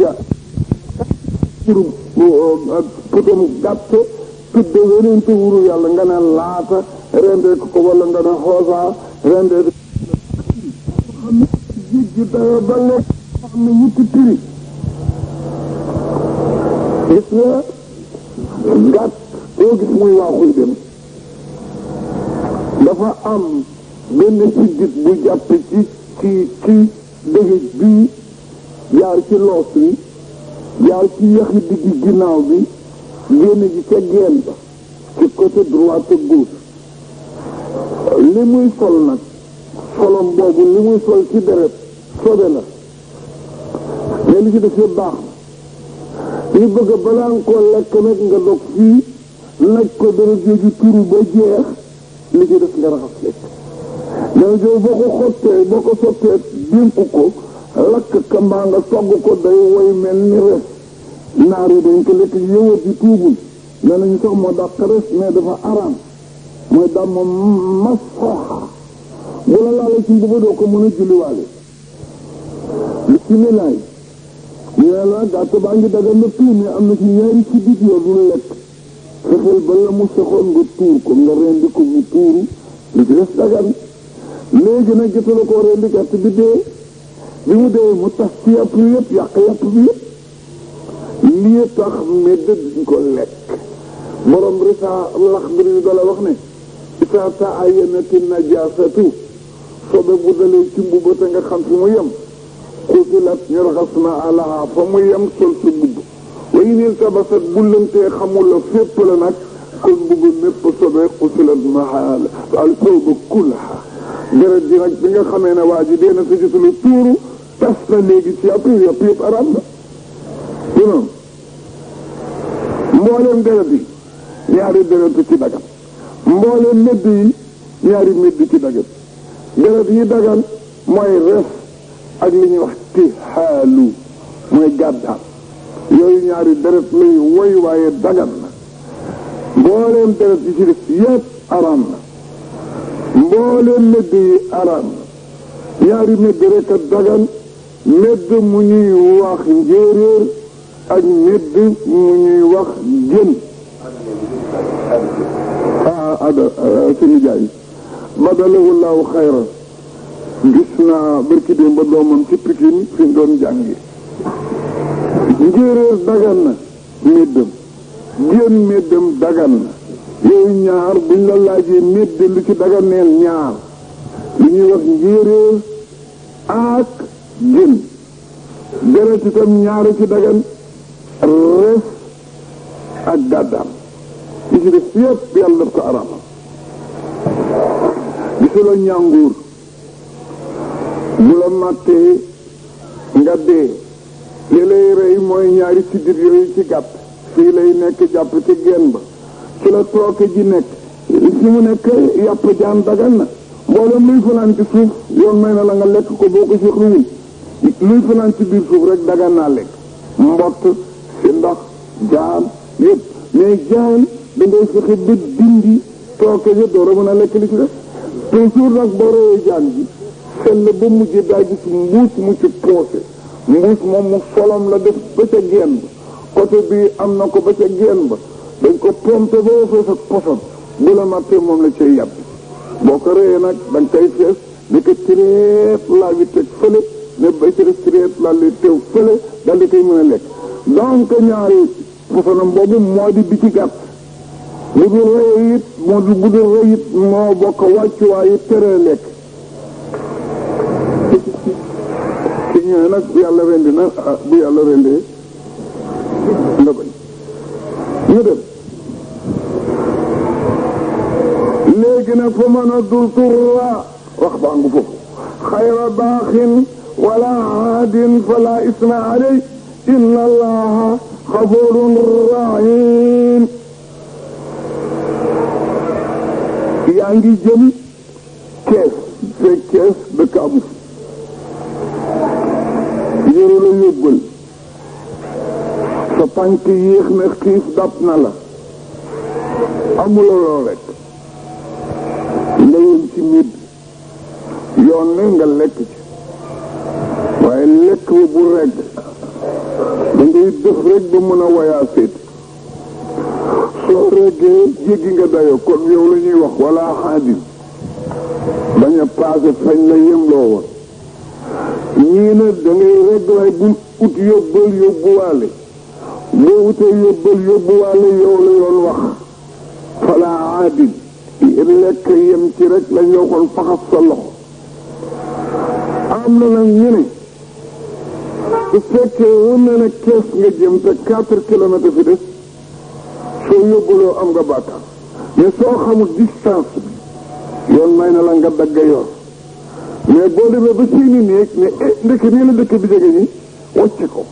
ja putam gàtt tudde weneen te wuru yàlla nga ne laata rendee ko wala nga ne xoosaa rendee xam ne jéggi dayo ba lekk xam ne wuti tiri gis nga gàtt boo gis muy waaxuy dem dafa am benn siddit bu jàpp ci dëgëj bii jaar ci loos wi jaar ci yaxi diggi ginnaaw bi génn ji ca geen ba ci côté droite gauche li muy sol nag solom boobu li muy sol ci deret sobe la mais li ci def yëpp baax na ñu bëgg balaa nga koo lekk nag nga dog fii naj ko dara jooju turu ba jeex li ci def nga raxas lekk dara jooju boo ko xottee boo ko sottee démp ko lakk kambaa nga togg ko day woy mel ni res naar yi dañ ko lekk yëwat yi tuubul nee nañu sax moo dàq res mais dafa araam mooy dam moom masooxa bu la laale ci mbuba doo ko mën a julliwaale bisimilaay ñee la gàtt baa ngi daga na tuur mais am na ci ñaari ci bit yoo dul lekk fexeel ba la mu soxoon nga tuur ko nga rendi ko mu tuuru li ci des dagan léegi nag jotala koo rendi gàtt bi dee bi mu dee mu tas ci yàpp bi yëpp yàq yàpp bi yëpp lii tax medd duñ ko lekk borom risa lax bir yu dala wax ne isa ta'ayyanati najasatu sobe bu dalee ci mbubb te nga xam fi mu yem xusilat ñu raxas na alaha fa mu yem sol sa mbubb way nil tabasat bu lëntee xamula fépp la nag kon mbubb mépp sobe xusilat mahala al sawba kullaha deret ji nag bi nga xamee ne waa ji dee na sa gisalu tuuru tas na léegi ci yëpp araam la du noonu mbooleem deret yi ñaari deret ci dagan mbooleem medd yi ñaari medd ci dagan deret yi dagan mooy res ak li ñuy wax tihaalu mooy gàddaal yooyu ñaari deret lay woy waaye dagan na mbooleem deret yi ci def yëpp araam na mbooleem medd yi araam na ñaari medd rek a dagan medd mu ñuy wax njéeréer ak medd mu ñuy wax jën suñu jaay badalahu laahu xayra gis naa barki démb ba doomam ci Pikine fi mu doon jàngi njéeréer dagan na meddam jën meddam dagan na yooyu ñaar buñ la laajee medd lu ci dagan neel ñaar li ñuy wax njéeréer ak jën deret itam ñaari ci dagan res ak gàddaam li ci def yëpp yàlla daf ko araamal gisuloo ñànguur bu la màttee nga dee li lay rey mooy ñaari siddit yooyu ci gàtt fii lay nekk jàpp ci genn ba ci la tooke ji nekk fi mu nekk yàpp jaan dagan na mboolem luy fanaan ci suuf yoon may na la nga lekk ko boo ko siixluwul luy fanaan ci biir suuf rek dagan naa lekk mbott si ndox jaan yëpp mais jaan da ngay fexe ba dindi tooke ja door a mën a lekk li ci def toujours nag boo reyee jaan ji sell ba mujj daa gis mbuus mu ci poosé mbuus moom mu solom la def ba ca genn ba côté bi am na ko ba ca genn ba dañ ko pompé ba fees ak poson bu la mattee moom la cay yàpp boo ko reyee nag dañ koy fees di ko tireet laa bi teg fële ne ba ci def tireet laa li teew fële dal di koy mën a lekk donc ñaari posonam boobu moo di bi ci gàtt bu dul rey it bu dul rey it moo bokk wàccuwaayu tere lekk ci ñëwee nag bu yàlla rendi na bu yàlla rendee nga bañ ñu dem léegi nag fa mën a dul turra wax baa ngu foofu xayra baaxin wala aadin fala isma alay inna allaha xafurun rahim yaa ngi jëm kees fekk kees dëkk amu yore la yóbbal sa tànk yéex na xiif dab na la amula loo lekk nga yem ci mid yoon ne nga lekk ci waaye lekk bu regg ngay def rek ba mën a voyager soo reggee jéggi nga dayo kon yow la ñuy wax wala xaadim bañ a passé fañ la yemloo woon ñii nag da ngay regg waay bu ut yóbbal yóbbuwaale boo utee yóbbal yóbbuwaale yow la yoon wax fala xaadim lekk yem ci rek lañ la waxoon faxas sa loxo am na nag ñu ne su fekkee woon na ne kees nga jëm te 4 kilomètres fi des soo yóbbuloo am nga bàkkaar mais soo xamul distance bi yoon may na la nga dagg yoon mais boo demee ba seeni néeg ne ndekk nii la dëkk bi jege ñi wàcce ko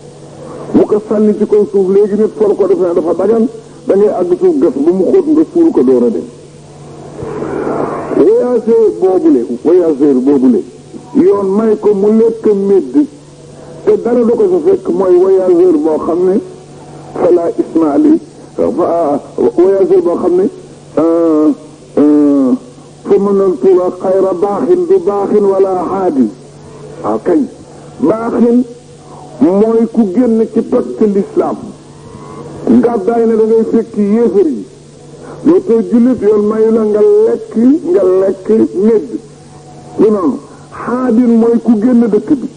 bu ko sànni ci kaw suuf léegi nit for ko def ne dafa dagan da ngay àgg suuf gas ba mu xóot nga suuru ko door a dem voyageur boobule yoon may ko mu lekk médd te dara du ko sa fekk mooy voyageur boo xam ne fala ismaali voyageur boo xam ne fa mënal tuula xayra baaxin du baaxin wala xaadi waaw kañ baaxin mooy ku génn ci pacte l'islam gàddaay ne da ngay fekk yéefar yi dootoo jullit yoon mayu la nga lekk médd lu noonu xaadin mooy ku génn dëkk bi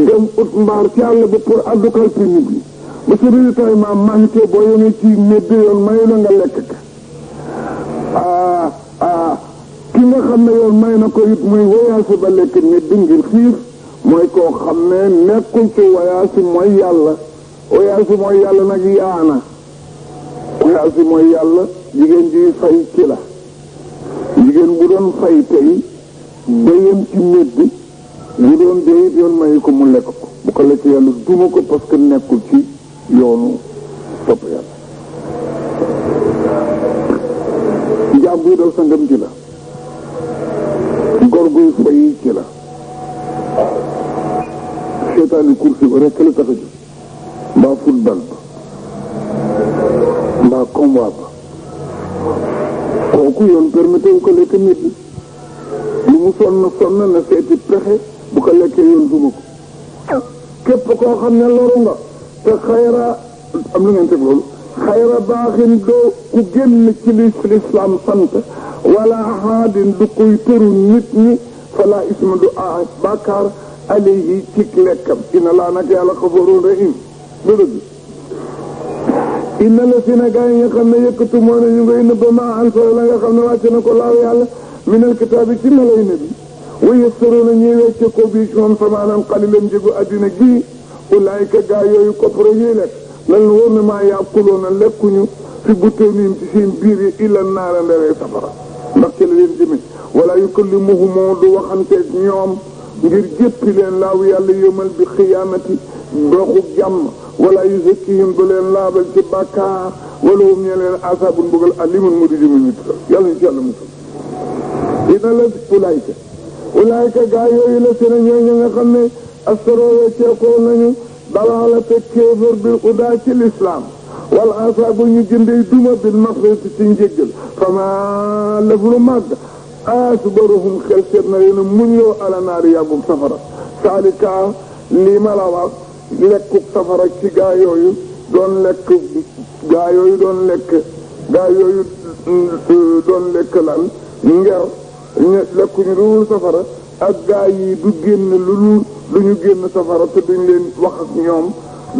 dem ut mbaar ci àll ba pour addukal pénible bi ba sa ravitaillement manqué boo yemee ci médd yoon mayu la nga lekk ki nga xam ne yoon may na ko it muy voyage ba lekk médd ngir xiif mooy koo xam ne nekkul ci voyage mooy yàlla voyage mooy yàlla nag yaana voyage mooy yàlla jigéen ji fay ci la jigéen bu doon fay tey ba yem ci médd bu doon dee it yoon mayu ko mu lekk ko bu ko lekk yàlla duma ko parce que nekkul ci yoonu topp yàlla jaam buy daw sa ngëm ci la gor guy fay ci la seetaani course ba rekk la tax a jóg mbaa football ba mbaa combat ba kooku yoon permetté wu ko lekk nit lu mu sonn na seeti pexe bu ko lekkee yoon duma ko képp koo xam ne loru nga te xayra am lu ngeen teg loolu xayra baaxin doo ku génn ci l'islam sant wala haadin du koy tëru nit ñi fala isma du bàkkaar alayhi ci lekkam inna laa nag yàlla xafaroon rahim du dëgg inna la Sénégal yi nga xam ne yëkkatu moo ne ñu ngay nëbba ma ansala la nga xam ne wàcce na ko laaw yàlla minal kitaabi ci malay na bi wa yastaruuna ñuy wecce ko bi moom samaanam qalilan njëgu addina gi ulaayka gaa yooyu koppara ñuy lekk lan wóor na maa yàquloona lekkuñu fi butooniim ci seen biir yi illa naara nderee safara ndax ci la leen jëme wala yukallimuhumoo du waxanteeg ñoom ngir jéppi leen laaw yàlla yëmal bi xiyaamati doxu jàmm wala yuzakkihim du leen laabal ci bàkkaar wala hum ñe leen asaabun mbugal alimun mu di jëmu ñu tukkal yàlla ñu ci yàlla musal dina la ulaayka gaa yooyu la seen ñooñu nga xam ne astaroo ceekoo nañu dalala te kéefër bil udaa ci l'islam wal asaabu ñu jëndee duma bil maxrati ci njéggal fama lëf lu màgg asbaruhum xel seet na leen muñ loo ala naari yàggum safara saalika lii ma la wax lekkuk safara ci gaa yooyu doon lekk lan nger lekkuñu lu safara ak gaa yi du génn lu ñu génn safara te duñ leen wax ak ñoom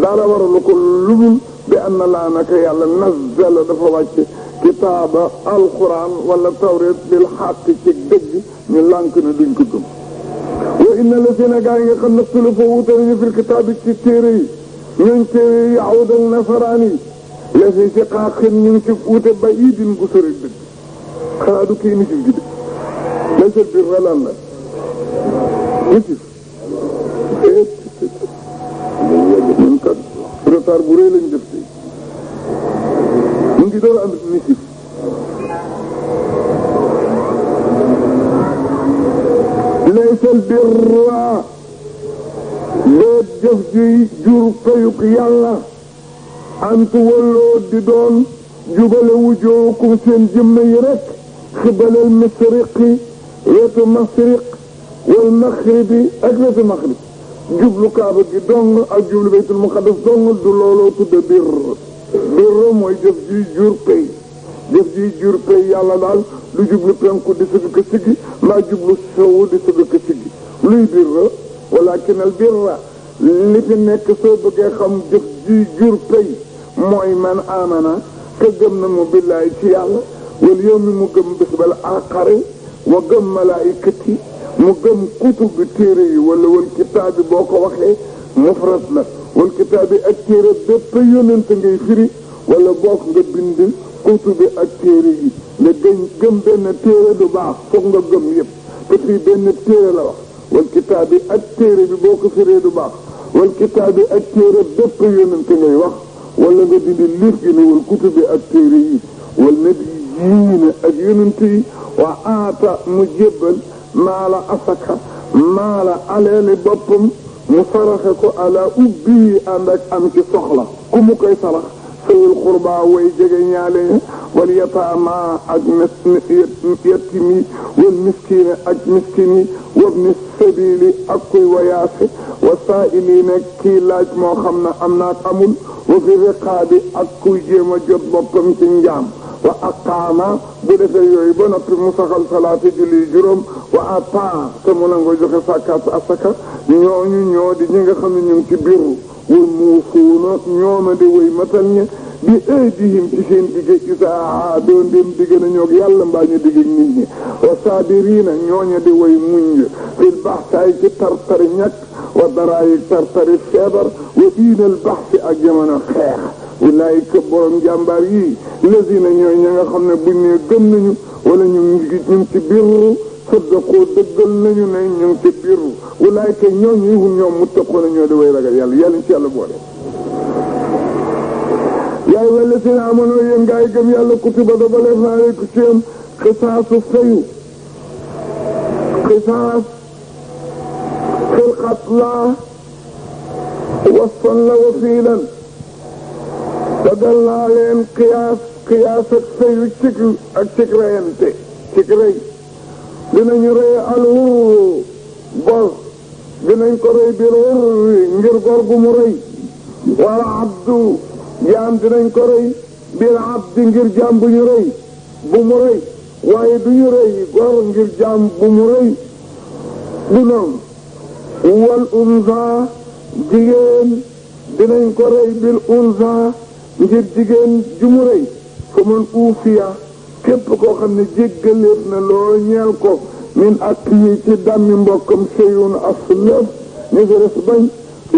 dara waralu ko ludul bi am na laa naka yàlla nazzala dafa wàcce kitaaba alquran wala tawret bil xaq ci dëgg ñu lànk na duñ ko gëm wa inna la Sénégal yi nga xam ne sulu fa wuute nañu fil kitaab ci téere yi ñooñ téere yi yahuud ak nasaraan yi la si si xaaxin ñu ngi ci wuute ba idin gu sori dëgg xanaa du kii misif gi de laysal birra lan la misif ñun kat retard bu rëy lañ def tey mu ngi door a am misif laysal birra doot jëf ji jur fayuk yàlla antu walloo di doon jubale wujookum seen jëmm yi rek xibalal masriqi wetu masriq wal maxribi ak wetu maxrib jublu kaaba gi dong ak jublu baytul muqaddas dong du looloo tudde birr mooy jëf ji jur pay jëf ji jur pay yàlla daal lu jublu penku di sëgg ko siggi mbaa jublu sowu di sëgg ko siggi luy birr walakin al birra li fi nekk soo bëggee xam jëf ji jur pay mooy man amana ka gëm na mu billaay ci yàlla wal yawmi mu gëm bés bal aaxari wa gëm malaayikati mu gëm kutub bi téere yi wala wal kitaab bi boo ko waxee mufrad la wal kitaab bi ak téere bépp yonent ngay firi wala bokk nga bind kutub bi ak téere yi nga gëm benn téere du baax foog nga gëm yëpp te fii benn téere la wax wal kitaab bi ak téere bi boo ko firee du baax wal kitaab bi ak téere bépp yonent ngay wax wala nga dindi liif gi ne wal kutub bi ak téere yi wal nabiyyiina ak yonent yi wa aata mu jébbal maala asaka maala aleeli boppam mu saraxe ko ala ubbi ànd ak am ci soxla ku mu koy sarax sawil xurba way jege ñaale ña wal yataama ak yatimi wal miskiine ak miskini wabni sabili ak kuy wayaase wa saa'iliina kii laaj moo xam ne am naak amul wa fi riqaabi ak kuy jéem a jot boppam ci njaam wa aqaama bu defee yooyu ba noppi mu saxal salaati julli juróom wa ataa te mu nangoo joxe sàkkaat asaka ñooñu ñoo di ñi nga xam ne ñu ngi ci birru wal muufuuna ñooma di way matal ña bi aydihim ci seen digge isaa doon dem digge na ñoog yàlla mbaa ñu digge nit ñi wa saabiriina ñooña di way muñ fil baxsaay ci tartari ñàkk wa daraayi tartari feebar wa diinal baxsi ak jamono xeex ulaayika borom jàmbaar yi lazina ñooy ña nga xam ne buñ ne gëm nañu wala ñu ngi ci birru saddaqoo dëggal nañu ne ñu ngi ci birru ulaayika ñooñu hum ñoom muttaqoona ñoo di way ragal yàlla yàlla ci yàlla boole yaay wala si na amoon yéen gaa yi gëm yàlla kutiba dogaleef naa leen ko ci yéen xisaasu fayu xisaas fil qatla wasfan la wa fiilan dagal naa leen qiyaas ak fayu cig reyante cig rey dinañu rey al wurru gor dinañ ko rey bil wurri ngir gor gu mu rey wala abdu jaam dinañ ko rey bil abdi ngir jaam bu ñu rey bu mu rey waaye du ñu rey gor ngir jaam bu mu rey du noonu wal unsa jigéen dinañ ko rey bil unsa ngir jigéen ju mu rey fa man uufiya képp koo xam ne jéggaleef na loo ñeel ko min ak yi ci dammi mbokkam seyun aslëf ñu ko des bañ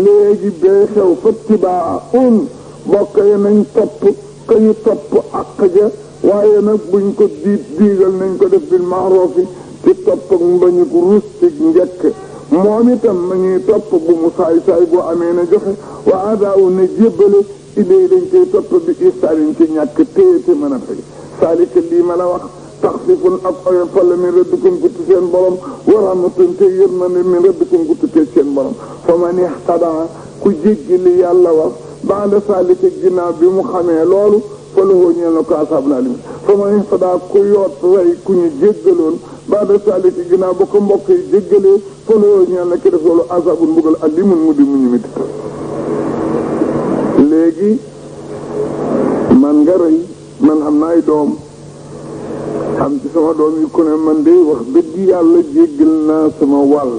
léegi bee xew fattibaa mbokk yi nañ topp ka ñu topp ak ja waaye nag buñ ko diigal nañ ko def bil maarufi ci topp ak mbañu ko rus ci njëkk moom itam nañuy topp bu mu saay boo amee na joxe wa adaaw na jébbale idée dañ koy topp bi istaalin ci ñàkk téye te mën a fay saalika lii ma la wax taxfifun ak oyofal la min rabbikum ku tukkee seen borom wa rahmatun te yërmande min rabbikum ku tukkee seen borom fa man ihtada ku jéggi li yàlla wax baada saalika ginnaaw bi mu xamee loolu fa lahu ñeel na ko asaabun aliim fa man ihtada ku yoot rey ku ñu jéggaloon baada saalika ginnaaw ba ko mbokk yi jéggalee fa lahu ñeel na ki def loolu asaabun mbugal aliimun mu di mu ñu mit léegi man nga rëy man am na ay doom am ci sama doom yi ku ne man de wax dëgg yàlla jéggal naa sama wàll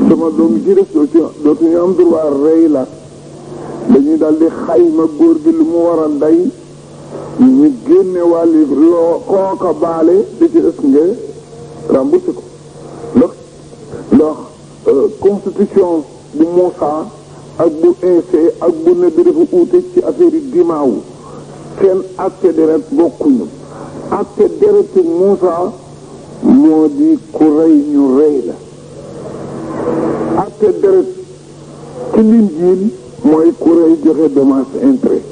sama doom yi ci def dootuñu am droit rëy la dañuy daal di xayma góor gi lu mu war a day ñu génne wàlli loo kooka baale di ci des nga remboursé ko ndax constitution bu Moussa ak bu Insee ak bu ne bi dafa uute ci affaire yi dimaawu seen acte deret bokkuñu acte deret Moussa moo di ku rey ñu rey la acte deret ci Linjiil mooy ku rey joxe dommage intérêt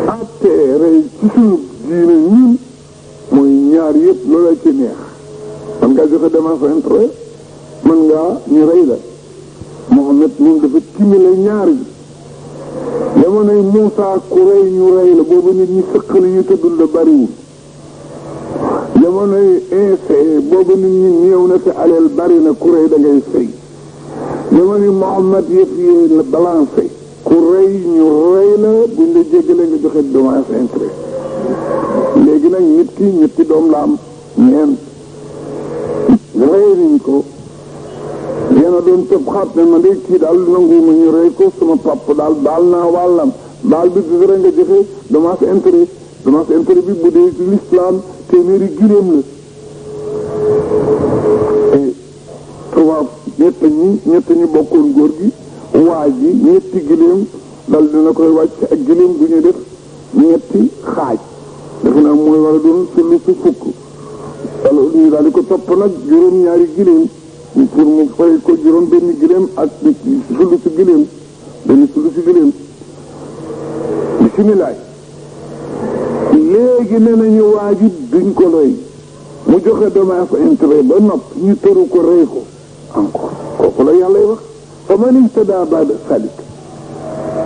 acte rey ci suñu diine ñun mooy ñaar yëpp loola ci neex man ngaa joxe dommage intérêt man ngaa ñu rey la Mohamed moom dafa timile ñaar yi jamonoy Moussa ku rey ñu rey la boobu nit ñi sëqal ñu tëddul la bariwul jamonoy Insee boobu nit ñi néew na te aleel bari na ku rey da ngay fay dama ni Muhammad yëf yi la balancé ku rey ñu rey la buñ la jéggalee nga joxe dommage intérêt léegi nag nit ki ñetti doom la am ñeent rey nañ ko yéena doon tëb xaat ne ma de kii daal nanguwuma ñu rey ko sama papa daal baal naa wàllam baal bi dara nga joxe dommage intérêt bi bu dee ci l'islam téeméeri giléem la tubaab ñett ñi bokkoon góor gi waa ji ñetti giléem dal dina koy wàcc ak giléem bu ñu def ñetti xaaj defe naa mooy war a doon sulu su fukk alors ñu daal di ko topp nag juróom-ñaari giléem pour mu fay ko juróom benn giléem ak sulu si giléem benn sulu si giléem bisimilaay léegi nee nañu waa ji duñ ko doy mu joxe dommage intérêt ba nopp ñu tëru ko rey ko encore kooku la yàlla wax fa man ihtada ba'da salik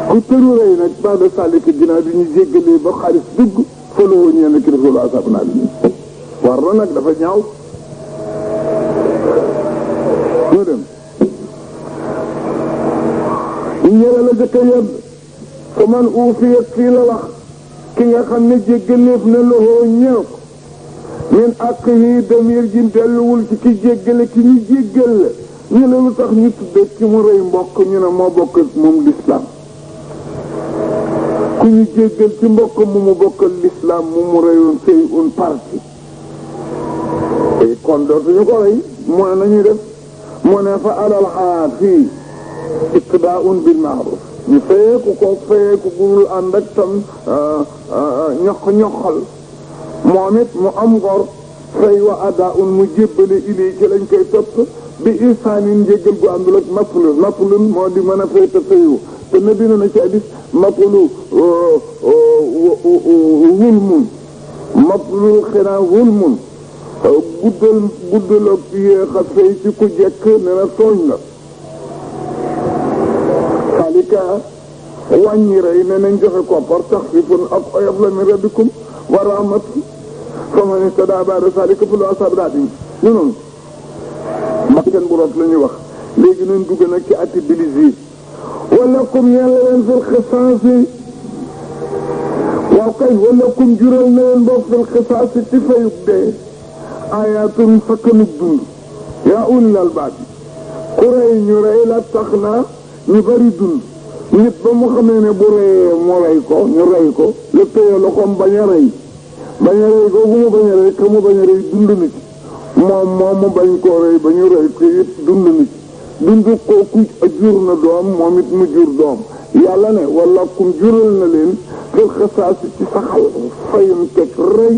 ku tëru rey nag ba'da salik ginnaaw bi ñu jéggalee ba xaalis dugg fa la woon ñenn ki dafa asab naa bi war na nag dafa ñaaw ñu dem ñëre la jëkka yedd fa man uufiyat fii la wax ki nga xam ne jéggaleef na loxoo ñëw min ak yi damir ji delluwul ci ki jéggale ki ñu jéggal la ñu ne lu tax ñu tudde ci mu rey mbokk ñu ne moo bokk moom l'islam ku ñu jéggal ci mbokk mu bokkal l'islam mu reyoon sëy un parti et kon dootuñu ko rey moo nañu def moo ne fa alal xaar fii iqdaa'un bil ma'ruf ñu fayeeku gurul ànd ak tam ñoxal moom it mu am ngor fay wa adaa'un mu jébbale ilay ci lañ koy topp bi ihsaanin njéggal gu àndul ak mapulun moo di mën a fay te fayu te nabi na ci hadis mapulu wulmun mapulu xinaa wulmun guddal ak yéex a fay ci ku jekk ne na tooñ la xaalika wàññi rey ne nañ joxe koppar taxfifun ak oyof la min rabbikum wa rahmatun faman ihtada ba'da zalika falahu azabun adim ñu noonu bakkan bu rot la ñuy wax léegi nañ dugg nag ci atti bilisir wala kum yàlla leen fil xisaasi waaw kay wala kum jural na leen boobu fil xisaasi ci fayub dee ayatun fakkanub dund yaa ulil albaab ku rey ñu rey la tax na ñu bari dund nit ba mu xamee ne bu reyee mu rey ko ñu rey ko la téye loxoom bañ a rey ko bu mu bañ a rey ka mu bañ a rey dund na ci moom mu bañ koo rey ba ñu rey ko it dund na ci dund kooku jur na doom moom it mu jur doom yàlla ne wala kum jural na leen fil xisaas ci saxal fayum teg rey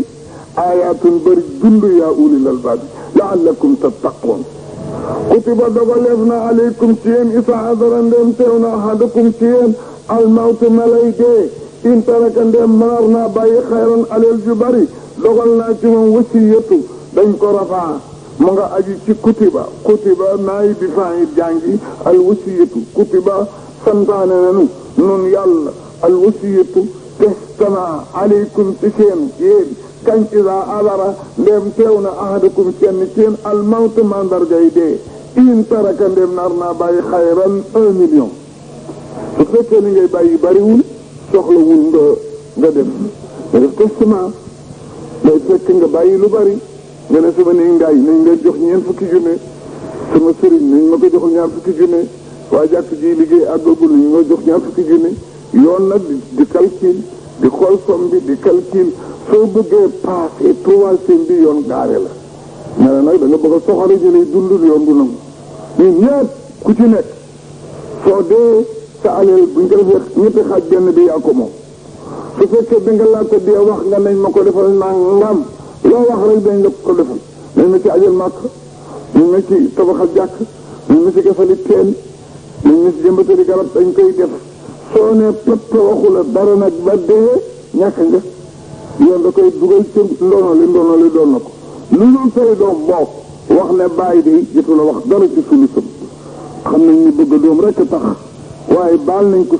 ayatun bari dund yaa ulil albaab la'allakum tattaqun kutiba dogaleef na aleykum ci yéen isa hadara ndem teew na ahadakum ci yéen almawtu melay dee in taraka ndem maar naa bàyyi xayran aleel ju bari dogal naa ci moom wasiyatu dañ ko rafaa mu nga aju ci kutiba naay bi fa'il jàngi al wasiyatu kutiba santaane nanu nun yàlla al wasiyatu testament aleykum ci seen yéen kañ isa adara ndem teew na ahadakum kenn seen almawtu mandargay dee in taraka ndem nar naa bàyyi xayran 1 million su fekkee ni ngay bàyyi bariwul soxlawul nga def testament day fekk nga bàyyi lu bari nga ne sama ne ngaay nañ nga jox ñeent fukki junne sama sëriñ nañ ma ko joxul ñaar fukki junne waa jàkk ji liggéey àggagul nañ ma jox ñaar fukki junne yoon nag di calcul di xool somme bi di calcul soo bëggee passé troisième bi yoon gaare la nga ne nag da nga bëgg a soxore jëlee dundul yoon du nangu ñun ñëpp ku ci nekk soo dee sa aleel buñ ko defee ñetti xaaj benn bi yaa ko moom su fekkee bi nga laa ko dee wax nga nañ ma ko defal nangam loo wax rek dañ la ko defal nañ ma ci ajal màkk nañ ma ci tabaxal jàkk nañ ma ci gasali teen nañ ma ci jëmbatali garab dañ koy def soo ne pëpp waxu la dara nag ba dee ñàkk nga yoon da koy dugal ci ndono li doon na ko lu dul say doom bokk wax ne bàyyi di jotu la wax dara ci sulusam xam nañ ni bëgg doom rek tax waaye baal nañ ko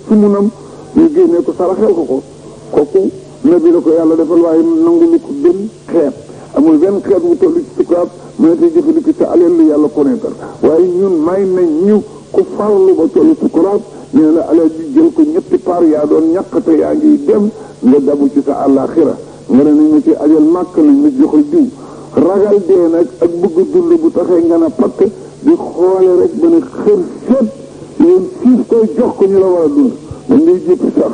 sumunam ñu génnee ko saraxel ko kooku nabi la ko yàlla defal waaye nangu lu ko benn xeet amul benn xeet bu tollu ci sukuraat mënatee jëfandiku sa alal lu yàlla connaître waaye ñun may nañ ñu ku farlu ba tollu sukuraat ñu la alal ji jël ko ñetti paar yaa doon ñàkk te yaa ngi dem nga dabu ci sa àllaaxira nga ne nañ ma ci ajal màkk nañ ma joxal diw ragal dee nag ak bëgg dund bu taxee nga na patt di xoole rek ba ne xër seet yéen siif koy jox ko ñu la war a dund dañ lay jéppi sax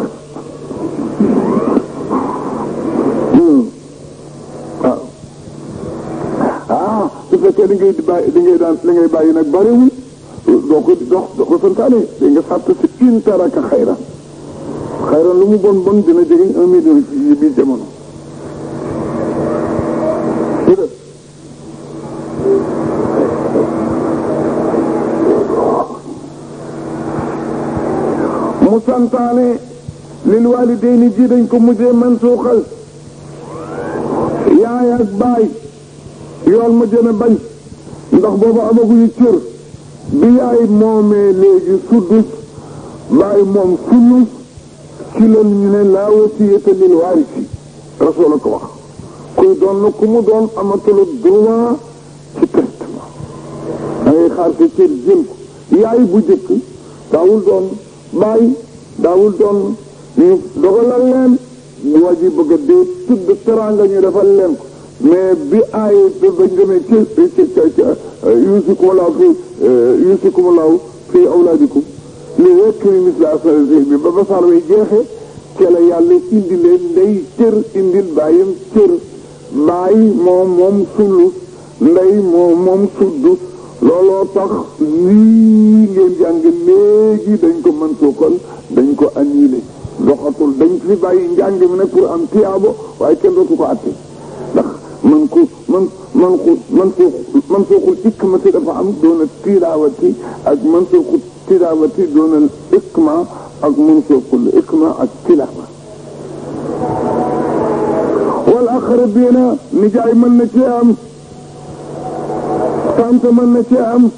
waaw su fekkee li ngay bàyyi nag bariwul doo ko santaane da nga sàtt si in taraka xayran lu mu bon bon dina jege 1 million ci biir jamono mu santaane lil walidayni ji dañ ko mujjee mansuuxal yaay ak baay yool ma jën a bañ ndax boobu amaguñu cër bi yaay moomee léegi suddus baay moom sulus ci loolu ñu ne laa wasiyata lil waarisi rasul ko wax kuy doon na ku mu doon amatula droit ci testament da ngay xaar sa cër jël ko yaay bu jëkk daawul doon baay daawul doon ñu dogalal leen bu waji bëgg a dee tudd teraanga ñu defal leen ko mais bi ay bañ demee ci yuusikumulaahu fii awlaadikum li yakri misla asari bi ba basaar way jeexe ci la yàlla indi leen ndey cër indil bàyyam cër bàyyi moom sulus ndey moom suddus looloo tax lii ngeen jàng léegi dañ ko mën suukal dañ ko annulé doxatul dañ fi bàyyi njàng mi nag pour am tiyaabo waaye kenn dootu ko atte ndax man suuxul ikmati dafa am doona tilaawati ak man suuxul tilaawati doona ikma ak man suuxul ikma ak tilaawa wal aqrabiina nijaay mën na ci am tante mën na ci am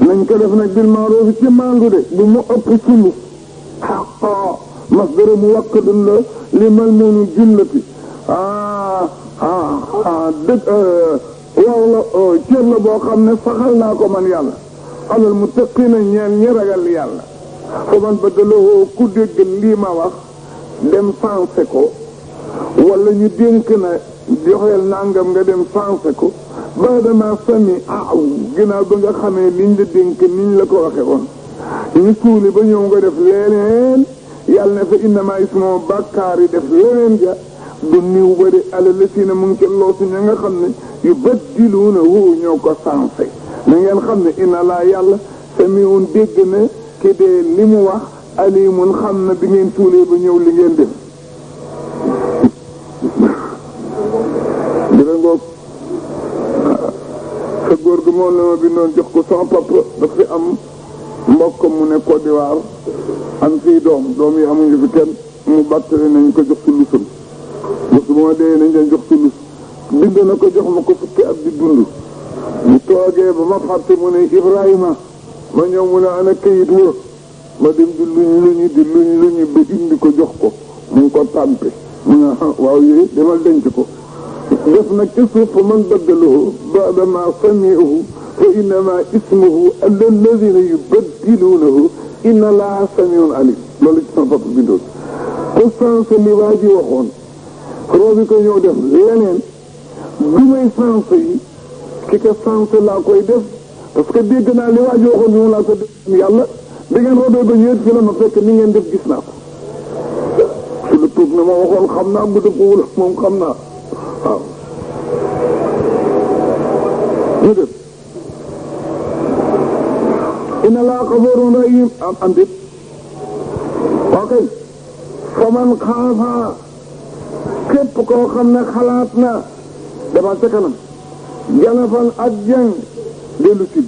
nañ ko def nag bil ma'ruf ci mandu de bu mu ëpp sulu masdar muwakkadun la li malmuunu jumlati dëgg waaw la cër la boo xam ne saxal naa ko man yàlla alal muttaqiina ñeen ñi ragal yàlla fa man badalahu ku dégg lii ma wax dem sensé ko wala ñu dénk na joxeel nangam nga dem sensé ko ba dama sami ginnaaw ba nga xamee liñ la dénk niñ la ko waxe woon ñu suuli ba ñëw nga def leneen yàlla ne fa innama ismu bàkkaar yi def leneen ja du niw ba de ala lësina mu ngi ca loosu ña nga xam ne yu baddiluuna hu ñoo ko sensé na ngeen xam ne inna laa yàlla samiun dégg na ki dee li mu wax alimun xam na bi ngeen suulee ba ñëw li ngeen def dina ngoog sa góor gi moom la ma bindoon jox ko sama papa daf fi am mbokk mu ne Côte d'Ivoire am fii doom yi amuñu fi kenn mu bàttali nañ ko jox sulusam bés bu ma dee nañ leen jox sulus bind na ko jox ma ko fukki at di dund bu toogee ba ma fàtte mu ne Ibrahima ma ñëw mu ne ana kayit wa ma dem di luñ ba indi ko jox ko mu ngi ko tàmpe mu ne waaw yooyu demal denc ko def nag ci suuf fa man baddalahu ba'da ma sami'ahu fa innama ismuhu alladhina yubaddilunahu inna Allaha sami'un alim loolu ci sama papa bindoon ko sensé li waa ji waxoon roobi ko ñëw def leneen bi may sensé yi ki ko sensé laa koy def parce que dégg naa li waa ji waxoon bi mu laa ko def yàlla bi ngeen roobee ba ñëwet fi la ma fekk ni ngeen def gis naa ko su la tuub na ma waxoon xam naa bu dëppwul moom xam naa waaw ñu def inna Allaha ghafuurun rahiim am dit ok fa man xaafa képp koo xam ne xalaat na dama ca kanam janafan ak jeng dellu si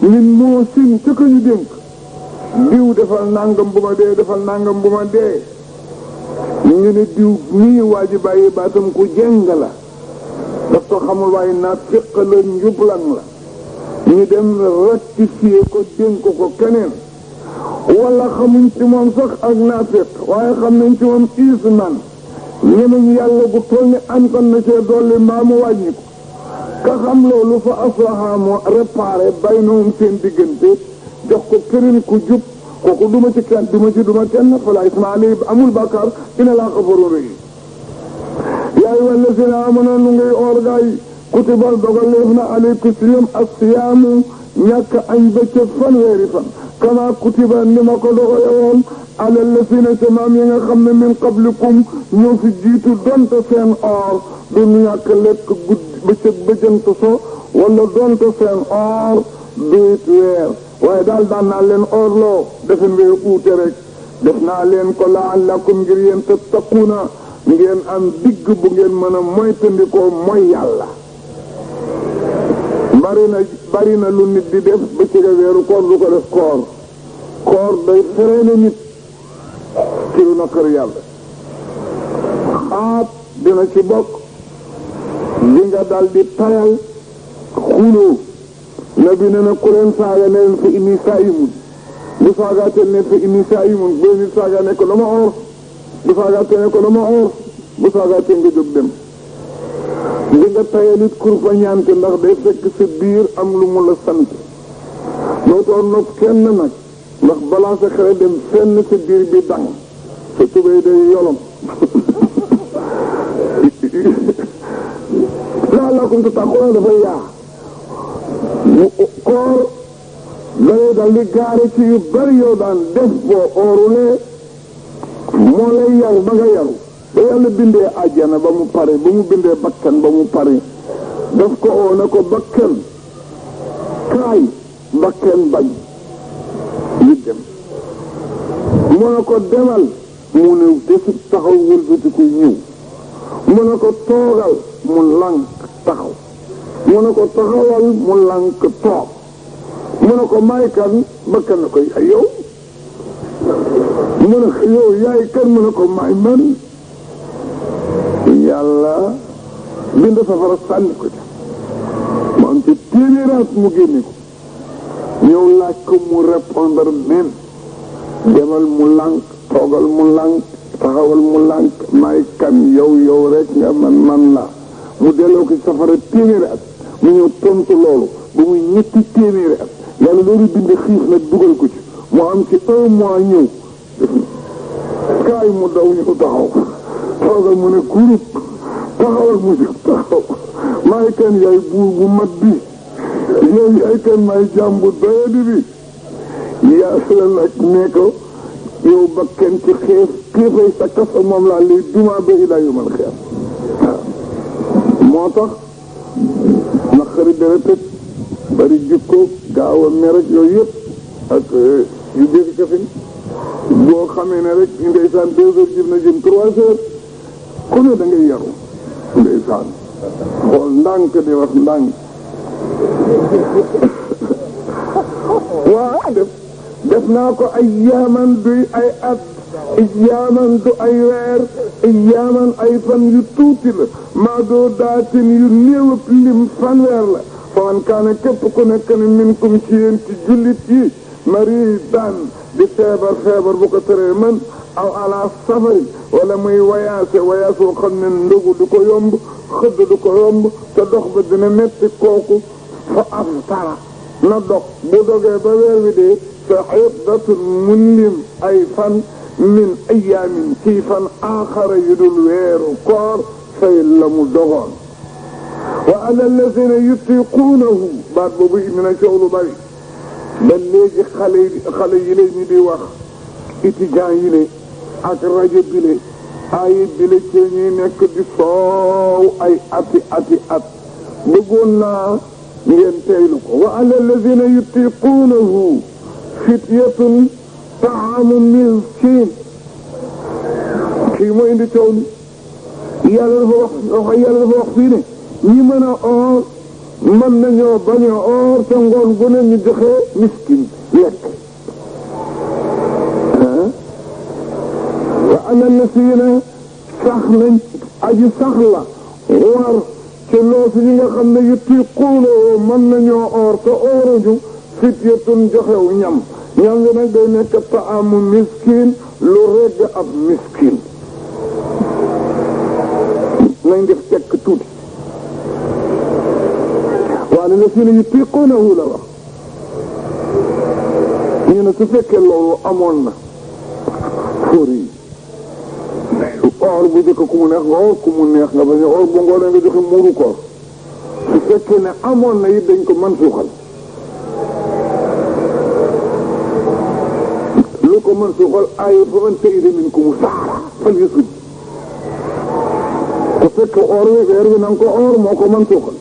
min moo sin ca ko ñu dénk diw defal nangam bu ma dee defal nangam bu ma dee ñu ngi ne diw nii waa ji bàyyi baatam ku jeng la daf ko xamul waaye naa féq la njublan la ñu dem rectifier ko dénk ko keneen wala xamuñ ci moom sax ak naa féq waaye xam nañ ci moom isman ñemeñ yàlla bu toll ni antan na cee dolli mbaa mu wàññi ko ka xam loolu fa aslaha moo réparé baynahum seen diggante jox ko keneen ku jub kooku duma ci kenn duma kenn fala isma alayhi amul bàkkaar inna laa xafarun rahim yaa ayyuhal lazina amanu nu ngay or gaay kutiba dogaleef na alaykum si yom as-siyaamu ñàkk añ bëccëg fanweeri fan kama kutiba ni ma ko dogale woon alal lazina ca maam yi nga xam ne min qablikum ñoo fi jiitu donte seen or du ñàkk lekk guddi bëccëg bëjant so wala donte seen or duit weer waaye daal daan naa leen or loo defen wee uute rek def naa leen ko la'allakum ngir yéen tattaquuna ngeen am digg bu ngeen mën a moytandikoo mooy yàlla bari na lu nit di def bëccëg weeru koor du ko def koor day freiné nit ci lu naqar yàlla xaat dina ci bokk li nga dal di tayal xuloo nabi ne na ku leen saaga ne leen fa inni saa'imun bu saagaatee ne fa inni saa'imun bu nit saaga ne ko dama oor bu saagaatee ne ko dama oor bu saagaatee nga jóg dem li nga tayalit kurfa ñaante ndax day fekk sa biir am lu mu la sant dootoo nopp kenn nag ndax balaa sa xel dem fenn sa biir bi dang sa tubéy day yolom la'allakum tattaquuna dafay yaa koor dalay dal di gaare ci yu bari yoo daan def boo oorulee moo lay yar ba nga yaru ba yàlla bindee àjjana ba mu pare ba mu bindee bakkan ba mu pare daf ko oo na ko bakkan kaay bakkan bañ ñu dem mu ne ko demal mu ne desu taxaw wëlbati ko ñëw mu ne ko toogal mu lànk taxaw mu ne ko taxawal mu lànk toog mu ne ko may kan bakkan na koy ay yow mu ne ko yow yaay kan mu ne ko may man yàlla bind safara sànni ko ca mu am ci téeméeraat mu génne ko ñëw laaj ko mu répondre même demal mu lànk toogal mu lànk taxawal mu lànk may kan yow rek nga man la mu delloo ko safara téeméeri at mu ñëw tontu loolu ba muy ñetti téeméeri at yàlla loolu bind xiif nag dugal ko ci mu am ci 1 mois ñëw kaay mu daw ñu taxaw toogal mu ne kurub taxawal mu jóg taxaw may kan yaay buur bu mat bi yow yaay kan may jàmbu doyadi bi yàlla nag ne ko yow ba kenn ci xiifay sa kasa moom laa lay duma ba ilaa yumal xiyaam moo tax naqari deret bari jikko gaaw a mer ak yooyu yëpp ak yu dégg kafin boo xamee ne rek ndeysaan 2 heures jëm na jëm 3 heures ku ne da ngay yaru ndeysaan xool ndànk di wax ndànk waa def naa ko ay yaaman duy ay at iyaaman du ay weer iyaaman ay fan yu tuuti la maa doo daatin yu néew ak lim fanweer la faman kaana képp ku nekk ne minkum ci yéen ci jullit yi maridan di feebar bu ko teree man aw ala safari wala muy wayaase woo xam ne ndogu du ko yomb xëdd du ko yomb te dox ba dina metti kooku fa aftara na dog bu dogee ba weer wi dee fa iddatun mun lim ay fan min ayaamin ci fan aaxara yu dul weeru koor fay la mu dogoon wa ala allazina yutiquunahu baat boobu indi na coow lu bari ba léegi xale yi la ñu di wax étudiant yi ne ak rajo bi le ay bi le ci ñuy nekk di soow ay ati at bëggoon naa ngeen teylu ko wa ala allazina yutiquunahu fityatun taamu miskin kii moo indi coow li yàlla dafa wax fii ne ñi mën a oor mën nañoo bañ a oor te ngoon gu ne ñu joxe miskin lekk wa ana lasiina sax nañ aji sax la war ci loosu ñi nga xam ne yutiquuna mën nañoo oor te ooruñu fityatun joxew ñam ngi nag day nekk taamu miskin lu regg ab miskin nañ def tekk tuuti ala lasina yutiquunahu la wax ñu ne su fekkee loolu amoon na fóor yi or bu jëkk ku mu neex nga or ku mu neex nga bañ a or bu ngoonee nga joxe muuru koor su fekkee ne amoon na it dañ ko mën suuxal lu ko mën suuxal ay fa man sayida minkum sahra fal yusum su fekkee or wi weer bi na nga ko or moo ko mën suuxal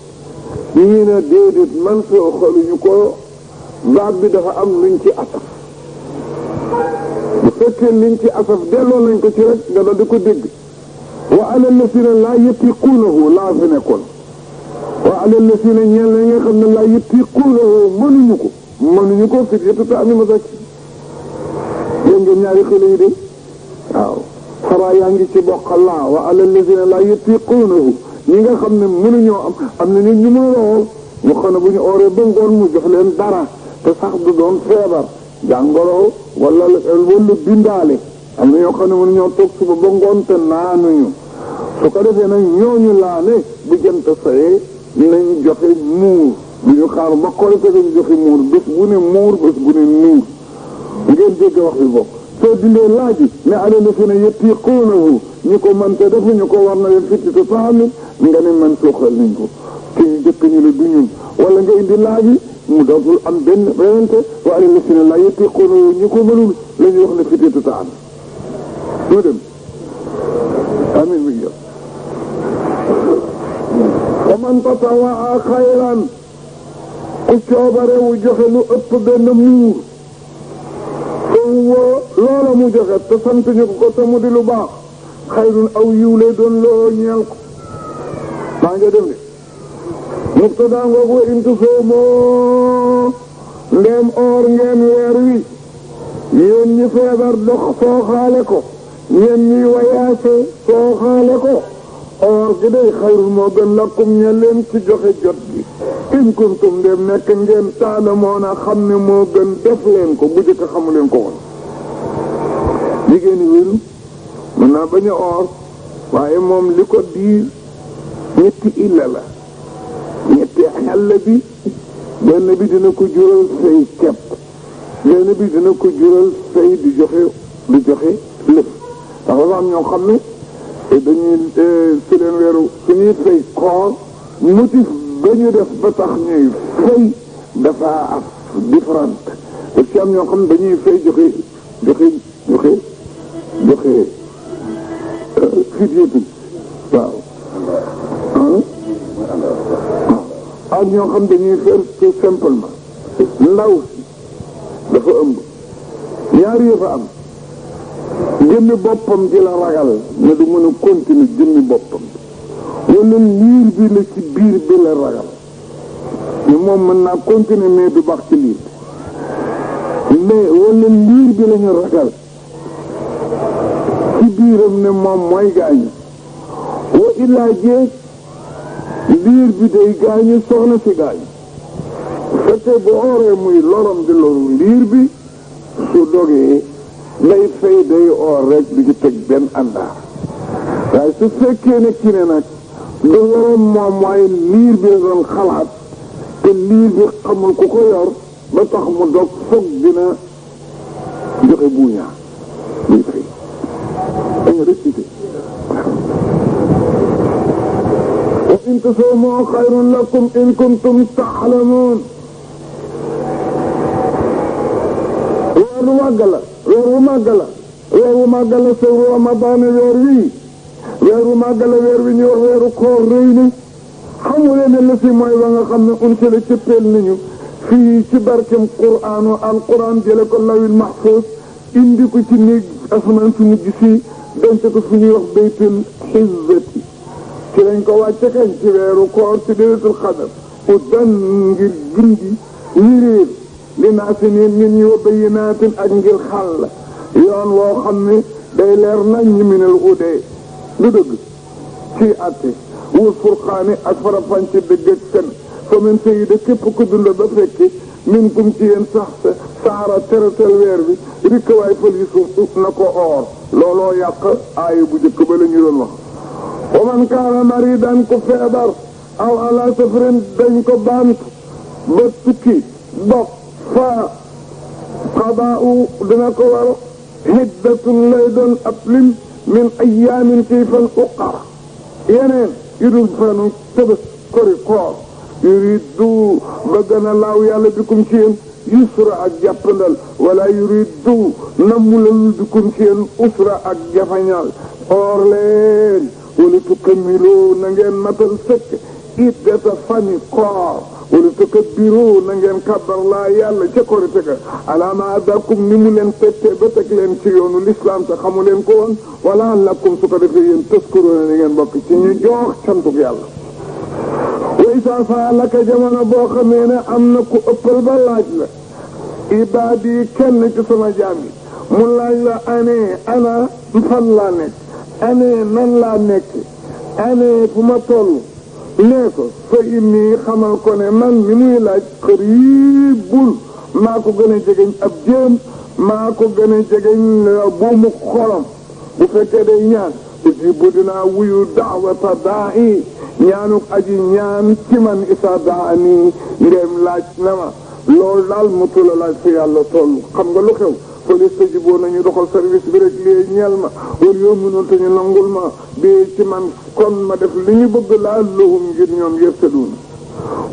ñii ne déedéet man suuxaluñu ko baat bi dafa am luñ ci asaf bu fekkee liñ ci asaf delloo nañ ko ci rek nga doon di ko dégg wa ala lasina laa yutiquunahu laa fi nekkoon wa ala lasina ñeel na nga xam ne laa yutiquunahu mënuñu ko fit yëpp te ami ma sàcc dégg ngeen ñaari xale yi de waaw xaraa yaa ngi ci bokk laa wa ala lasina laa yutiquunahu ñi nga xam ne mënuñoo am na nit ñu mën lool ñu xam ne bu ñu ooree ba ngoon mu jox leen dara te sax du doon feebar jàngoro wala bindaale am na ñoo xam ne mënuñoo toog suba ba ngoon te naanuñu su ko defee nag ñooñu laa ne bu jant sayee nañ joxe muur bu ñu xaar ba korite dañu joxe muur bés bu ne muur bés bu ne nuur ngeen dégg wax bi bokk soo dindee laaji ne ala lasina yutiquunahu ñi ko mën te defuñu ko war na leen fittitu taami nga ne man suuxal nañ ko te ñu jëkk ñu la du ñun wala nga indi laaji mu dootul am benn rewante wa ala lasina laa yutiquunahu ñi ko mënul la ñuy wax ne fittitu taami doo dem amin mi yow wa man tatawaa xayran ku coobare wu joxe lu ëpp benn muur loola mu joxe te sant ñu ko te mu di lu baax xayrun aw yiw lay doon loo ñeel ko maa ngi dem de mubtada ngoogu intu soomoo ndeem oor ngeen weer wi yéen ñi feebar dox sooxaale ko ñeen ñi wayaase sooxaale ko or gi day xayrun moo gën lakkum ñe leen ci joxe jot gi in kuntum ndeem nekk ngeen taalamoona xam ne moo gën def leen ko bu jëkk xamu leen ko woon jigéen ñi wéru mën naa bañ a or waaye moom li ko diir ñetti illa la ñetti xàll bi benn bi dina ko jural say kepp benn bi dina ko jural say di joxe lépp ndax dafa am ñoo xam ne dañuy si leen weeru suñuy fay koor motif ba ñu def ba tax ñuy fay dafa af différent te ci am ñoo xam ne dañuy fay joxe fidyatu waaw ak ñoo xam dañuy faire tout simplement ndaw si dafa ëmb ñaari yëfa am jëmmi boppam di la ragal ne du mën a continuer jëmmi boppam wala liir bi la ci biir bi la ragal ne moom mën naa continuer mais du baax ci liir bi mais wala liir bi la ñu ragal ci biiram ne moom mooy gaañu wa illaa jeeg liir bi day gaañu soxna si gaañu fekkee bu ooree muy lorom di loru liir bi su dogee day fay day oor rek di ci teg benn àndaar waaye su fekkee ne ki ne nag du lorom moom waaye liir bi la doon xalaat te liir bi xamul ku ko yor ba tax mu dog foog dina joxe buuñaa day fay dañu récité wa in tasuumu xayrun lakum in kuntum taalamuun weeru màgg la weeru màgg la weeru màgg la sawru Ramadan weer wi ñu wax weeru koor rëy ni xamulee ne la si mooy ba nga xam ne unsila cëppeel nañu fii ci barkem quraanu alquran jële ko lawil mahfuus indi ko ci néeg asamaan su mujj si denc ko fu ñuy wax baytul xizzati ci lañ ko wàcce kañ ci weeru koor ci laylatul qadr udan ngir gindi ñi réer li naa si neen nit ñi wa bayyinaatin ak ngir xàll yoon woo xam ne day leer nañ ñi minal udee du dëgg ci atte wul furqaani ak farafànce dëgg ak fen fa men sëyi de képp ku dund ba fekki min kum ci yéen sax saara teratel weer bi rikkawaay fël yi suuf na ko oor looloo yàq aaya bu jëkk ba la ñu doon wax wa man kaana maridan ku feebar aw ala safarin dañ ko baant ba tukki dox fa qadaa'u dina ko war hiddatun lay doon ab lim min ayyaamin ci fan uqar yeneen yu dul fanu tëbës kori koor yuridu bëgg na laaw yàlla bikum ci yéen yusra ak jàppandal wala yuridu namulal bikum ci yéen usra ak jafañal or leen wala tukammilu na ngeen matal sëkk iddata fani koor wala tukabbiru na ngeen kabbar laa yàlla ca korite ga alaama adakum ni mu leen tettee ba teg leen ci yoonu l'islam te xamu leen ko woon wala lakum su ko defee yéen tëskuroona ni ngeen bokk ci ñu jox cantuk yàlla wa isa faalaka jamono boo xamee ne am na ku ëppal ba laaj la ibaadi kenn ci sama jaam yi mu laaj la anee ana fan laa nekk anee nan laa nekk anee fu ma toll nee ko fa inni xamal ko ne man mi muy laaj xariibul maa ko gën a jegeñ ab jéem maa ko gën a jegeñ buumu xolam bu fekkee day ñaan ujibu dinaa wuyu daawata daa'i ñaanuk aji ñaan ci man isa daani ndeem laaj na ma loolu daal mu tula laaj fi yàlla toll xam nga lu xew police ta jiboo nañu doxal service bi rek lii ñeel ma wala yow mënul te ñu nangul ma bii ci man kon ma def li ñu bëgg laa lahum ngir ñoom yërtaduun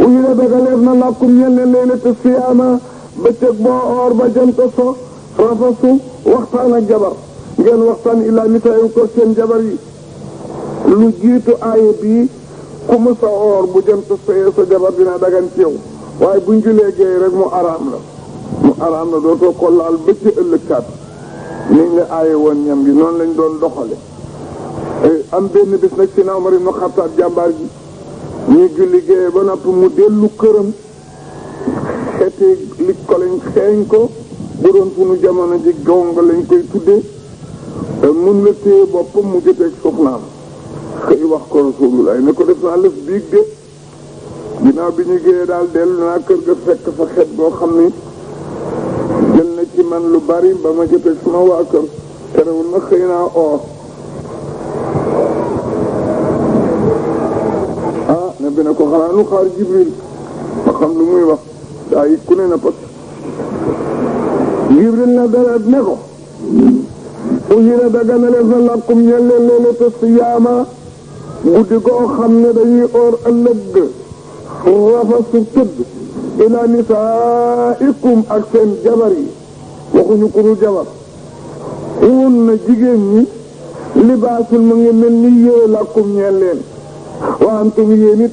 uyu la dagaleef na làkkum ñel ne leylata siyaama bëccëg boo oor ba jant so rafasu waxtaan ak jabar ngeen waxtaan illaa nisaa'ikum ko seen jabar yi lu jiitu aaya bii ku mu sa oor bu jant soyee sa jabar dina dagan ci yow waaye buñ julee géey rek mu araam la dootoo ko laal ba ci ëllëgkaat ni nga aaye woon ñam gi noonu lañ doon doxale am benn bis nag si na Umar ibn Xattaab jàmbaar ji ñuy julli géey ba noppi mu dellu këram xeeti li ko lañ xeeñ ko bu doon sunu jamono ji gong lañ koy tuddee mun la téye boppam mu jëteeg soxnaam xëy wax ko Rasulullah ne ko def naa lëf biig de ginnaaw bi ñu géeyee daal dellu naa kër ga fekk fa xet boo xam ni jël na ci man lu bari ba ma jëteeg sama waa kër terewul na xëy naa oor ne bi ne ko xanaa nu xaar Jibril ma xam lu muy wax daa yi ku ne na pat Jibril na deret ne ko uhilla daganaleef na lakum ñeel leen leylata siyaama guddi goo xam ne dañuy oor ëllëg rafasu tëdd ila nisaikum ak seen jabar yi waxuñu ku dul jabar wun na jigéen ñi libaasul mu ngi mel ni yére lakum ñeel leen wa antum yéen it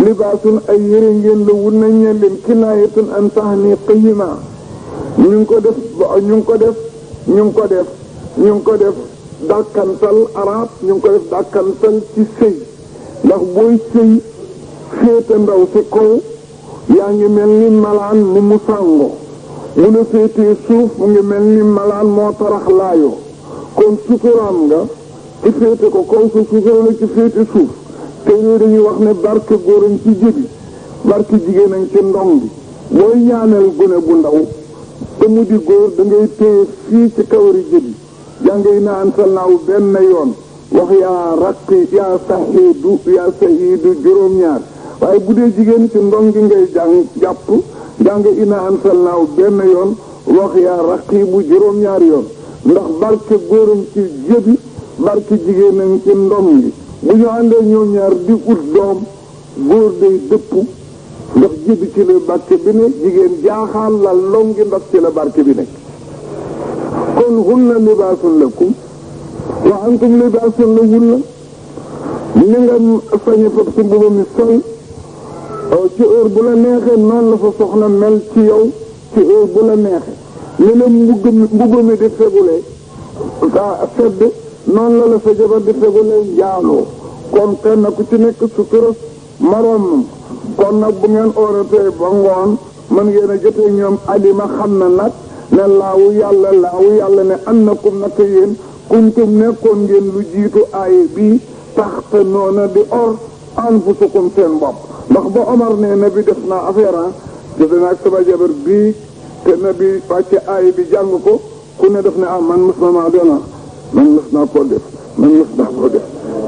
libaasun ay yére ngeen la wun na ñeel leen kinaayatun an tahniqihima ñu ngi ko def dàkkantal arab ñu ngi ko def dàkkantal ci sëy ndax booy sëy féete ndaw si kaw yaa ngi mel ni malaan mu mu sàngo mu la féetee suuf mu ngi mel ni malaan moo tarax laayoo kon suturaam nga ci féete ko kaw sa sutura la ci féete suuf te ñoo dañuy wax ne barke góoram ci jëbi barke jigéenam ci ndong bi booy ñaanal gune bu ndaw te mu di góor da ngay téye fii ci kawari jëbi jàngay naan sa naaw benn yoon wax yaa rakki yaa sahiidu juróom-ñaar waaye bu dee jigéen ci ndong gi ngay jàng ina an sa naaw benn yoon wax yaa rakki bu juróom-ñaar yoon ndax barke góoram ci jëbi barke jigéenam ci ndong gi bu ñu àndee ñoom ñaar di ut doom góor day dëpp ndax jëbi ci la barke bi ne jigéen jaaxaan la longi ndax ci la barke bi nekk kon hunna libaasun lakum wa antum libaasun lahunna ni nga sañe fab si mbuba mi sol ci heure bu la neexee noonu la fa soxna mel ci yow ci heure bu la neexee ni la mbuba mi di fegulee sedd noonu la sa jabar di fegulee njaaloo kon kenn ku ci nekk sutura moroom kon nag bu ngeen ooratee ba ngoon mën ngeen a jotee ñoom alima xam na nag ne laawu yàlla ne annakum naka yéen kuntum nekkoon ngeen lu jiitu aaye bii taxte noona di or anfusukum seen bopp ndax ba Omar ne na bi def naa affaire defe naa ak sama jabar bii te na bi wàcce aaye bi jàng ko ku ne def ne man mës na maa dona man mës naa koo def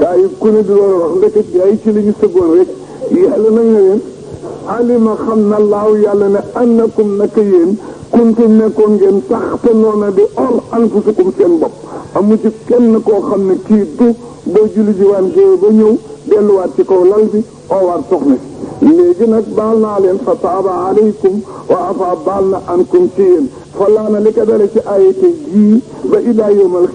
gaa yi ku ne di loolu wax ndeket gaa yi ci li ñu sëggoon rek yàlla nañ ne leen alima xam na laaw yàlla ne annakum naka yéen kuntum nekkoon ngeen sax te noona di or anfusukum seen bopp amu ci kenn koo xam ne kii du boo julli jiwaan géewe ba ñëw delluwaat ci kaw lal bi oowaat soxna si léegi nag baal naa leen fa taaba alaykum wa afa baal na ankum ci yéen fa laana li ko dale ci ayete jii ba ilaa yawmal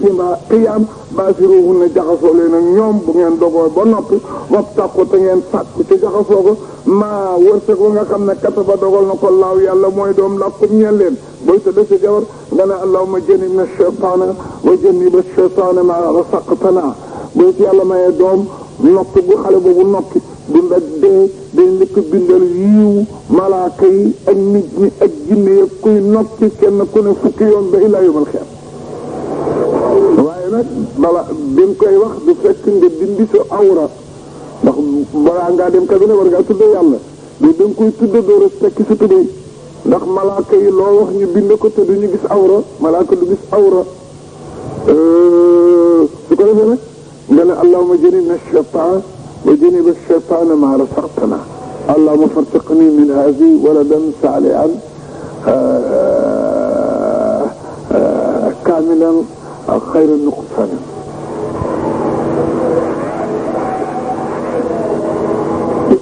qiyaam baasiruhunna jaxasoo leen ak ñoom bu ngeen dogoo ba noppi wabtaqu te ngeen sàkku ci jaxasoo ko maa wërsëg ba nga xam ne kataba dogal na ko laaw yàlla mooy doom làkkum ñeel leen booy sa dësi jabar nga ne allahumma jannibna shaytaana wa janniba shaytaana maa razaqtanaa booy ci yàlla mayee doom nokki bu xale boobu nokki dund ak dee dañ njëkk bindal yiw malaaka yi ak nit ñi ak jinne yi kuy nokki kenn ku ne fukki yoon ba ilaa yawmal qiyaama waaye nag bala bi nga koy wax du fekk nga dindi sa awra ndax balaa ngaa dem kabine war ngaa tudde yàlla du da nga koy tudde door a tekki sa tuddee ndax malaaka yi loo wax ñu bind ko te duñu gis awra malaaka du gis awra su ko defee nag nga ne allahumma jannibna shaytaan wa janniba shaytaana maa razaqtanaa allahumma farzuqni min haadihi waladan saalihan kaamilan xayra nuqsaan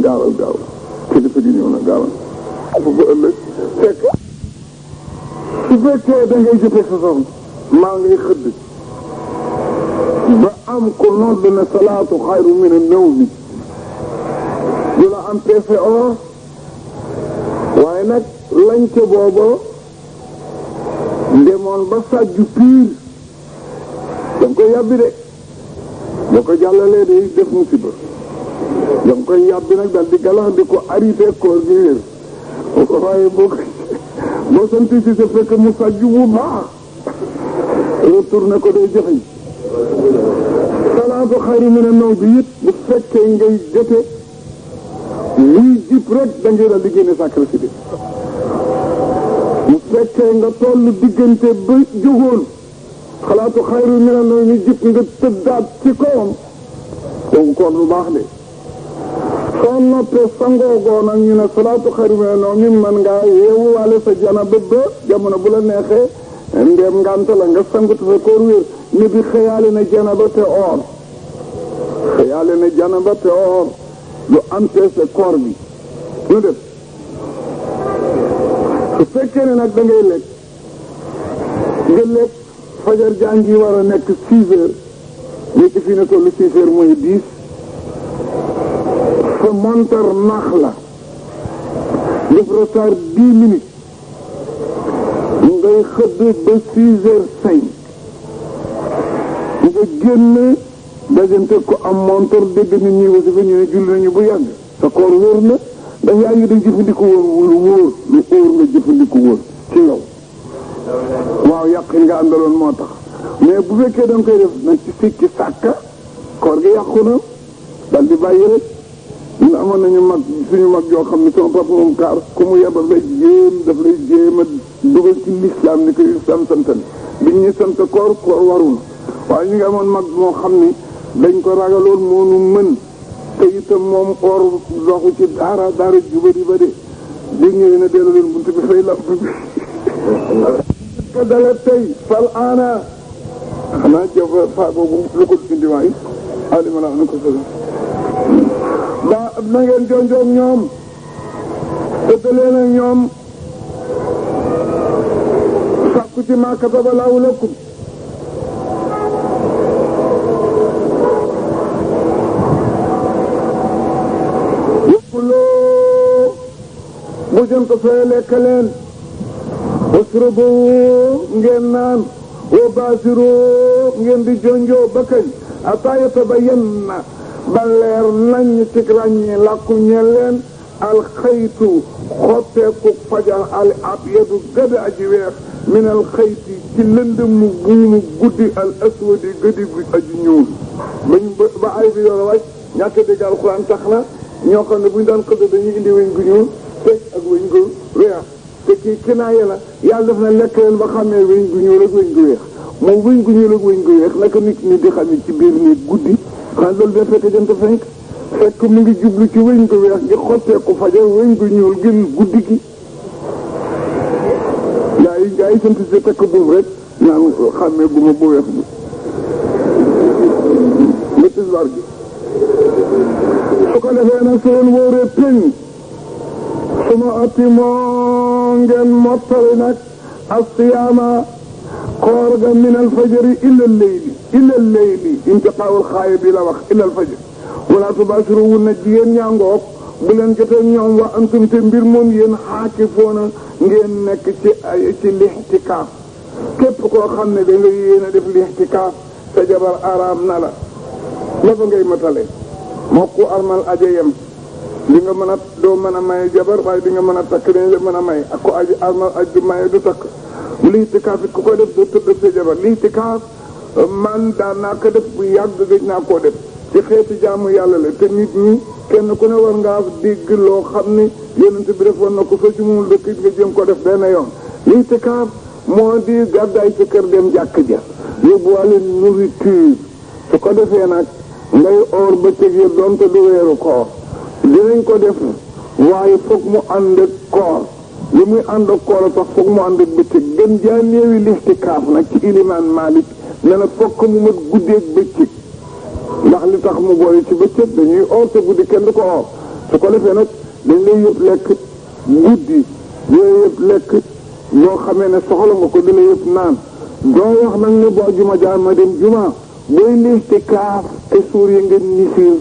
gaawal gaawal kilifa gi ñëw na gaawal bu ba ëllëg fekk su fekkee da ngay jotee sa soxna maa ngay xëdd ba am ko nodd na salaatu xayru min an-nawmi du la am peese or waaye nag lañ ca booba demoon ba sàjju piir da nga koy yàbbi de boo ko jàllalee day def musiba da nga koy yàbbi nag dal di galax di ko arrêté koor gi wér waaye boo santi si sa fekk mu sàjju bu baax retourné ko day joxeñ salaatu xayru mina naw bi it bu fekkee ngay jote lii jib rek da ngay dal di génne sacrifice bu fekkee nga toll diggante ba jógoon salaatu xayru mina naw mi jib nga tëddaat ci kawam kooku koor lu baax de soo noppee sangoogoo nag ñu ne salaatu xayru mina naw mi man ngaa yeewu waale sa jana ba jamono bu la neexee ndéem ngànt la nga sangut sa koor wér ni bi xëyaale na janaba te or xëyaale na janaba te or lu empêché koor bi ñu def su fekkee ne nag da ngay lekk nga lekk fajar jàngi war a nekk 6 heures léegi fii ne tollu 6 heures mooy 10 sa montar nax la def retard 10 minutes ngay xëdd ba 6h05 nga génn dajante ko am montor dégg nit ñi wasi fa ñu ne julli nañu bu yàgg sa koor wóor na ndax yaa ngi dañ jëfandiko woon lu wóor nga jëfandiko woon ci yow waaw yàqin nga àndaloon moo tax mais bu fekkee da nga koy def nag ci sikki sàkka koor gi yàqu na dal di bàyyi rek ñun amoon nañu mag suñu mag yoo xam ne sama papa moom kaar ku mu yebal lay daf lay jéem a dugal ci l'islam ni ko islam santan biñ ñu sant koor warul waaye ñu ngi amoon mag moo xam ni dañ ko ragaloon moonu mën te itam moom or doxu ci daara jubadi ba de di ñëwee na dellu leen buntu bi fay lamp bi ko dala tey fal aana xanaa jafa fa boobu lu ko indi waay alima la na ko solo ba na ngeen jonjoog ñoom ëddaleen ak ñoom sàkku ci maa kataba laahu lakum wakkuloo bu jant sooy lekk leen wasrabu ngeen naan wa baasiru ngeen di jonjoo ba kañ ataa yatabayanna ba leer nañ ci ràññi làkku ñeel leen alxaytu xotteeku fajar al abyadu gëd aji weex min alxayti ci lëndëmu buumu guddi al aswadi gëdi gu aji ñuul ba ay bi yoon a wàcc ñàkk dégg alxuraan tax na ñoo xam ne bu ñu daan xëdd dañuy indi weñ gu ñuul teg ak weñ gu weex te kii kinaaya la yàlla def na lekk leen ba xamee weñ gu ñuul ak weñ gu weex moom weñ gu ñuul ak weñ gu weex naka nit ñi di xamee ci biir néeg guddi xanaa loolu day fekk jant fenk fekk mu ngi jublu ci wëñ gu weex gi xotteeku fajar wëñ gu ñuul gi guddi gi gaa yi sant si takk buum rek naan xàmmee bu ma bu weex bi ba tisbaar gi su ko defee nag su leen wóoree peñ su ma atti moo ngeen mottali nag asiyaama koor ga min al fajari illa leyli intiqaawul xaaya bi la wax illa al fajari wala tubaasiruhunna jigéen ñaangoog bu leen jotee ñoom wa antum te mbir moom yéen xaakifoona ngeen nekk ci lixtikaaf képp koo xam ne da nga yéen a def lixtikaaf sa jabar araam na la fa ngay matale moo ku armal aja yem di nga mën a doo mën a may jabar waaye di nga mën a takk dañ la mën a may ak ko aji armal aj du maye du takk lixtikaaf it ku ko def doo tëdd sa jabar lixtikaaf man daan naa ko def bu yàgg gëj naa koo def ci xeeti jaamu yàlla la te nit ñi kenn ku ne war ngaa dégg loo xam ne yonent bi defoon na ko soo ci mënul dëkk it nga jëm ko def benn yoon l'itikaaf moo di gàddaay sa kër dem jàkk ja yóbbuwaale nourriture su ko defee nag ngay oor bëccëg ya doonte du weeru koor dinañ ko def waaye foog mu ànd ak koor li muy ànd ak koor a tax foog mu ànd ak bëccëg gën jaa néewi l'itikaaf nag ci ilimaan Maalik ne na fokk mu mat guddeeg bëccëg ndax li tax mu boole ci bëccëg dañuy oor te guddi kenn du ko oor su ko defee nag dañ lay yëpp lekk guddi di la yëpp lekk boo xamee ne soxla nga ko di la yëpp naan doo wax nag ne boo juma jaar ma dem juma booy lixtikaaf te suur yi nga nisir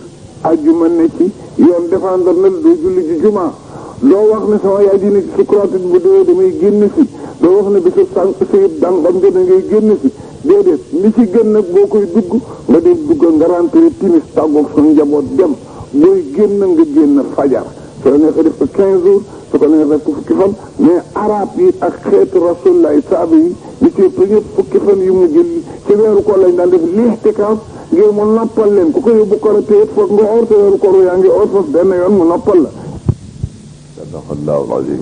ajjuma ne ci yoon défendre na doo julli ji juma doo wax ne sama yaay dina ci sukuraat bu déwee damay génn si doo wax ne bisu sànq sayit dangam da ngay génn si déedéet li ci gën nag boo koy dugg nga def dugg nga rentré timis tàggoog sa njaboot dem booy génn nga génn fajar su la neexee def ko 15 jours su ko neexee def ko fukki fan mais arab yi ak xeetu rasulullah saaba yi ñu ci ñëpp fukki fan yu mu jël ci weeru koor lañ daan def lixtikaaf ngir mu noppal leen ku ko yóbbu koor te it foog nga oor te weeru koor yaa ngi oor foofu benn yoon mu noppal la. sadaqallahu al-azim.